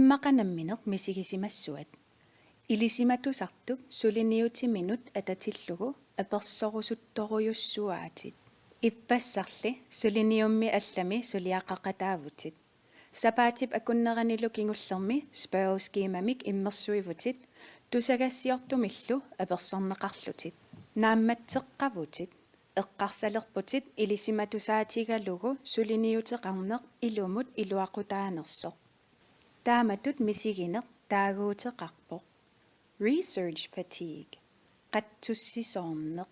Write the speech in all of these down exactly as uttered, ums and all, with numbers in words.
Immaqa nammineq misigisimassuat. Ilisimatusartup suliniutiminut atatillugu apersorusuttorujussuaatit. Ippassarli suliniummi allami suliaqaqataavutit. Sapaatip akunneranilu kingullermi spørgeskemamik immersuivutit, tusagassiortumillu apersorneqarlutit. Naammatseqqavutit, eqqarsalerputit ilisimatusaatigalugu suliniuteqarneq ilumut iluaqutaanersoq. Taamatut misigineq taaguuteqarpoq. Research fatigue. Qatsussisoorneq.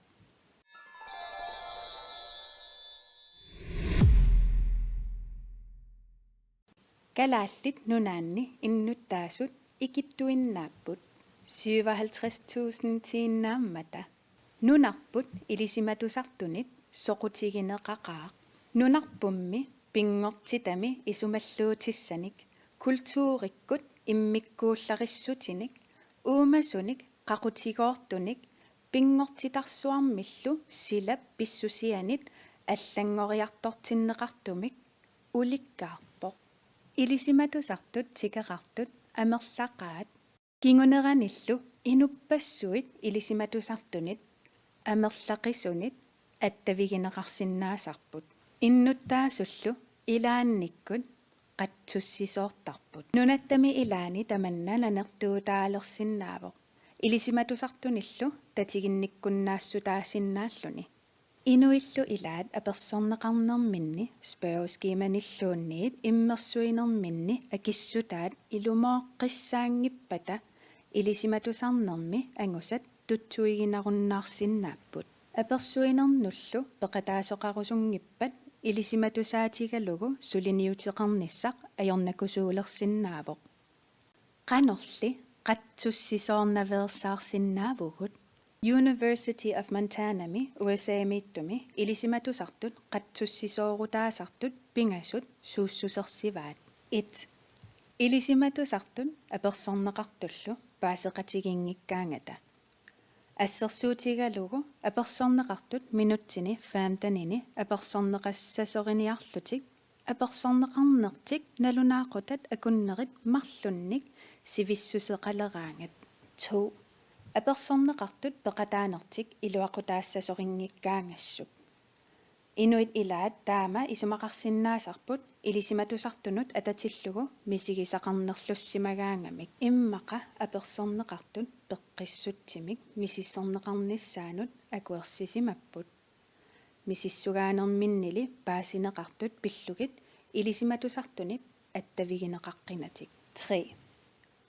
Kalaallit Nunaanni innuttaasut ikittuinnaapput. Syvoghalvtreds tusindiinnaammata. Nunarput ilisimatusartunit soqutigineqaqaaq. Nunarpummi pinngortitami isumalluutissanik, kulturikkut immikkuullarissutinik, uumasunik qaqutigoortunik, pinngortitarsuarmillu silap pissusianit allanngoriartortinneqartumik ulikkaarpoq. Ilisimatusartut tikeqartut amerlaqaat. Kinguneranillu inuppassuit ilisimatusartunit amerlaqisunit attavigineqarsinnaasarput. Innuttaasullu ilaannikkut qatsussisoortarput. Nunattami ilaani tamanna nanertuutaalersinnaavoq, ilisimatusartunillu tatiginnikkunnaassutaasinnaalluni. Inuillu ilaat apersorneqarnerminni spørgeskemaanilluunniit immersuinerminni akissutaat ilumooqqissaanngippata ilisimatusarnermi angusat tutsuiginarunnaarsinnaapput. Apersuinernullu peqataasoqarusunngippat ilisimatusaatigalugu suliniuteqarnissaq ajornakusuulersinnaavoq. Qanorli qatsussisoornaveersaarsinnaavugut? University of Montanami U S A-miittumi ilisimatusartut qatsussisoorutaasartut pingasut suussusersivaat. Et. Ilisimatusartut apersorneqartullu paaseqatiginngikkaangata. Assersuutigalugu apersorneqartut minutsini femtenini apersorneqassasoriniarlutik apersorneqarnertik nalunaaqutat akunnerit marlunnik sivissuseqaleraangat. To. Apersorneqartut peqataanertik iluaqutaassasorinngikkaangassuk. Inuit ilaat taama isumaqarsinnaasarput ilisimatusartunut atatillugu misigisaqarnerlussimagaangamik. Immaqa apersorneqartut peqqissutsimik misissorneqarnissaannut akuersisimapput. Misissugaanerminnili paasineqartut pillugit ilisimatusartunit attavigineqaqqinatik. Tre.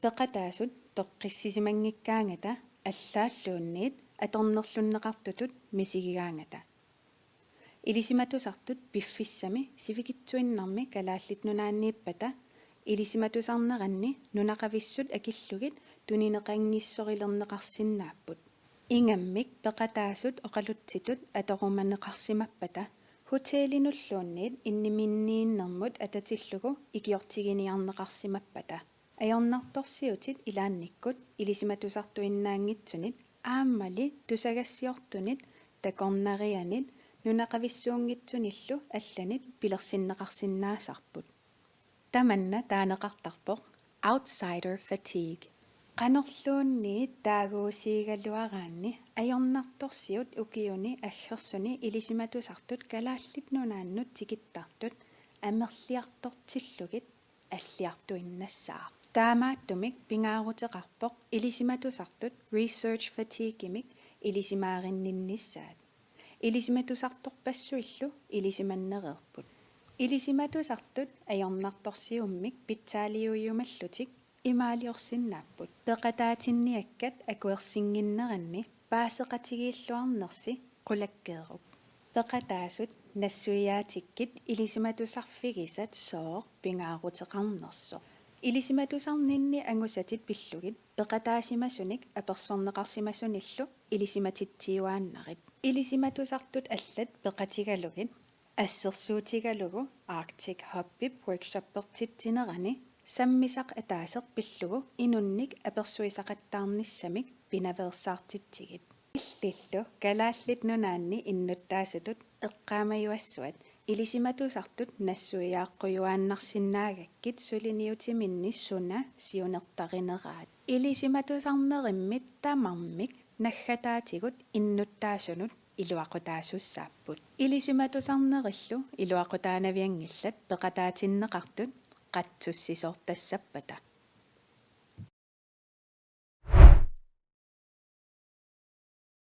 Peqataasut toqqissisimanngikkaangata allaalluunniit atornerlunneqartutut misigigaangata. Ilisimatusartut piffissami sivikitsuinnarmi Kalaallit Nunaanniippata ilisimatusarneranni nunaqavissut akillugit tunineqanngissorilernneqarsinnaapput. Ingammik peqataasut oqalutsitut atorumaneqarsimappata, hotelinulluunniit inniminniinnermut atatillugu ikiortiginiarneqarsimappata. Ajornartorsiutit ilaannikkut ilisimatusartuinnaanngitsunit aammali tusagassiortunit takornarianit nunaqavissuunngitsunillu allanit pilersinneqarsinnaasarput. Tamanna taaneqartarpoq outsider fatigue. Qanorluunniit taaguusiigaluaraanni ajornartorsiut ukiuni aggersuni ilisimatusartut Kalaallit Nunaannut tikittartut amerliartortillugit alliartuinnassaaq. Taamaattumik pingaaruteqarpoq ilisimatusartut research fatiguemik ilisimaarinninnissaat. Ilisimatusartorpassuillu ilisimannereerput. Ilisimatusartut ajornartorsiummik pitsaaliuiumallutik imaaliorsinnaapput. Peqataatinniakkat akuersinnginneranni paaseqatigiilluarnersi qulakkeerup. Peqataasut nassuiaatikkit ilisimatusarfigisat sooq pingaaruteqarnersoq. Ilisimatusarninni angusatit pillugit peqataasimasunik apersorneqarsimasunillu ilisimatitsiuaannarit. Ilisimatusartut allat peqatigalugit assersuutigalugu Arctic Hobbyp workshoppertitsinerani sammisaq ataaseq pillugu inunnik apersuisaqattaarnissamik pinaveersaartitsigit. Illillu Kalaallit Nunaanni innuttaasutut eqqaamajuassuat Ilisimatusartut nassuiaaqqujuaannarsinnaagakkit suliniutiminni suna siunertarineraat. Ilisimatusarnerimmit tamarmik naggataatigut innuttaasunut iluaqutaasussaapput. Ilisimatusarnerillu iluaqutaanavianngillat peqataatinneqartut qatsussisoortassappata.